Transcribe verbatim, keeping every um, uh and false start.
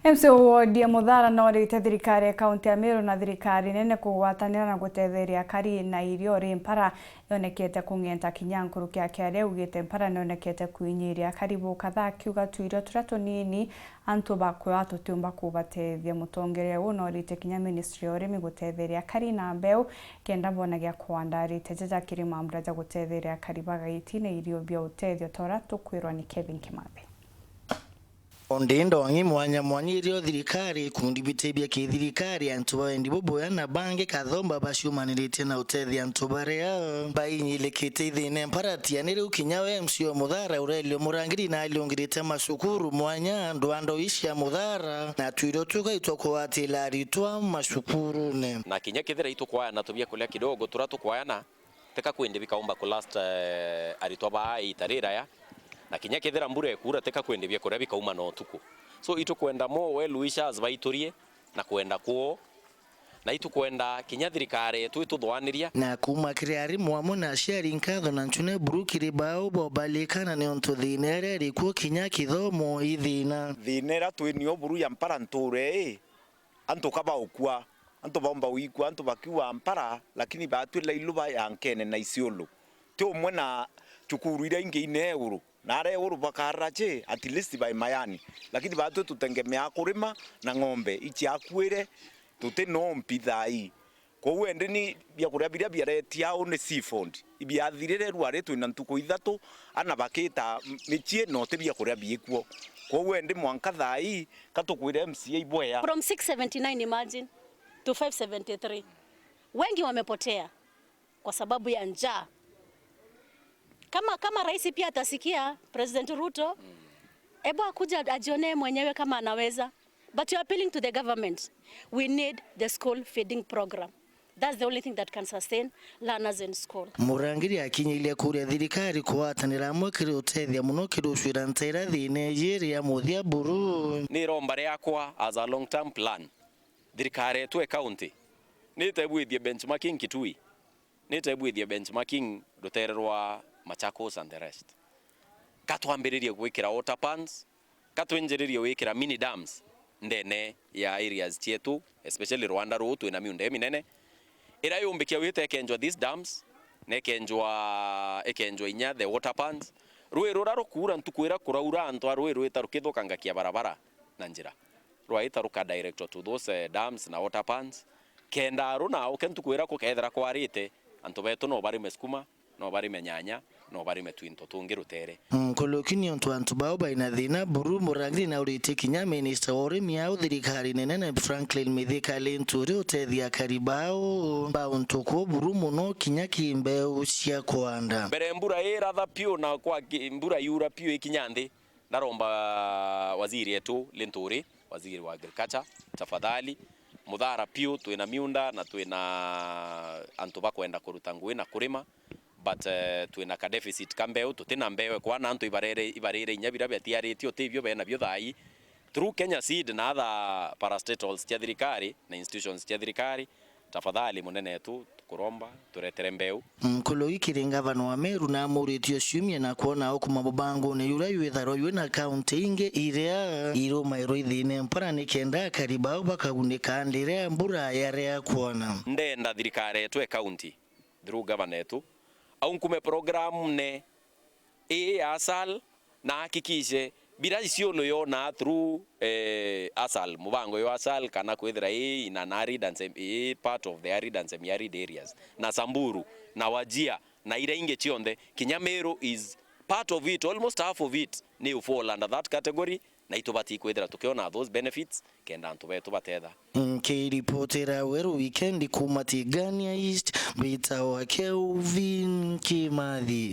M C A wa ward ya Muthara norite thirikari ya kaunti ya Meru na thirikari nene kugwatanira na gutetheria akari na irio ri mpara yonekete kung'enta kinya nkuruki ya kiaria, augite mpara nionekete kwinyiria akari bu kadhaa, akiuga tuirio turia tunini antu bakua tutiumba kubatethia. Mutongeria uu norite kinya ministry ya urimi gutetheria akari na mbeu kenda bona gia kuanda. Arite jaja kiri mambura ja gutetheria akari ba Gaiti na irio bia utethio ta uria tukwirwa ni Kevin Kimathi. Ondi ndongi mwanya mwanya irio thirikari, ikundi biti bia kithirikari, antu ba wendi bubuya na bangi kathomba baciumaniritie na utethia antu baria bainyilikite ithina mparatiani. Riu kinya we M C A wa Muthara Aurelio Murangiri na aliungirite macukuru mwanya andu a ndoi cia Muthara na twiro tugaitwa kuatila aritwa macukurune. Na kinya kethira itukwayana tubia kuria kidogo turia tukwayana, teka kwindi bikaumba ku last, eh, aritwa baa iita riraya, na kinya kethira mbura ikuura, teka kwindi biakuria bikauma na utuku. So, itukwenda more well wishers baiturie na kwenda kwoo, na itukwenda kinya thirikari yetu ituthwaniria. Na kuuma kiri arimu amwe na aciari, nkatho na ncune buru kiri bao bobalikana niuntu thina iria iri kuo kinya kithomo i thina. Thina iria twinio buru ya mpara nture ii, antu ka baukua, antu baumba gwikua, antu bakiua mpara, lakini batwila iluba ya nkene na isiulu. Ti umwe na cukuru iria ingi ine iguru, na aria iguru bakarara chi, at least bai mayani. Lakini batwi tutengemeaa kurima na ng'ombe, ichiakuire, tuti no mpi thaa ii. Kwou endi ni biakuria biria biaretia au ni seafood. Ibiathirire rwari twina ntuku ithatu, ana bakita micii na uti biakuria biikuo. Kwou endi mwanka thaa ii, ka tukwire M C A ibwea. From six seventy-nine, imagine, to five seventy-three. Wengi wamepotea kwa sababu ya njaa. Kama, kama rais pia atasikia, President Ruto, ebu akuja ajionee mwenyewe kama anaweza. But you're appealing to the government. We need the school feeding program. That's the only thing that can sustain learners in school. Murangiri akinyiria kuria thirikari kugwatanira amwe kiri utethia muno kiri ucwira nteera thina iji iri ya muthia buru. Ni iromba riakwa as a long term plan, thirikari yetu e county ni itebwithie benchmarking Kitui, ni itebwithie benchmarking rutere rwa Machakos and the rest. Ka twambiririe gwikira water pans, ka twinjiririe gwikira mini dams ndene ya areas cietu, especially rwanda ruu twina miunda iminene. Iria yumbikia wite ikenjwa these dams, na ikenjwa, ikenjwa inya the water pans. Rui ruria rukuura ntuku iria kuraura antu a rui rwita rukithukangakia barabara na njira, rwaita ruka direct to those, eh, dams na water pans, kenda aru na auke ntuku iria kukethira kwarite, antu betu no barime sukuma, no barime nyanya, no barime twinto tungi rutere. Nkuruki ni untu antu bao baina thina buru, Murangiri na uritie kinya minista wa urimi au thirikari nene na Franklin Mithika Linturi utethia akari bao ba untu kuu buru muno kinya ki mbeu cia kwanda. Mbere mbura iratha piu na kwa ki-, mbura yura piu ikinya nthi, ndaromba waziri etu Linturi, waziri wa agriculture, tafadhali, Muthara piu twina miunda na twina antu bakwenda kuruta ngui na kurima, but, eh, twina ka deficit ka mbeu, tutina mbeu, kwana antu ibarere, ibarire inya biria biatiaritie uti ibio bena bio thaa ii. Through Kenya Seed na other parastatals cia thirikari na institutions cia thirikari, tafadhali munene etu, tukuromba turetere mbeu. Nkuruki kiri ngavana wa Meru na amuritie ciumia na kwona ukuma mubangune juria jwitharwa jwina kaunti ingi iria irumairwa ithina mpara nikenda akari bao bakagunika ndiria mbura yarea kwona. Ndenda thirikari yetu e county, through governor yetu, au nkume programune ii ya ASAL, na ahakikishe bira isiolo yona through, eh, ASAL, mubango yo ASAL, kana kwithira ii in an arid and sem-, ii part of the arid and semi-arid areas, na Samburu, na Wajir, na iria ingi cionthe, kinya Meru is part of it, almost half of it ni u fall under that category, na itubatii kwithira tukiona those benefits kenda antu betu batetha. Nkiripotera Weru Weekend kuuma Tigania East, mbitawa Kelvin Kimathi.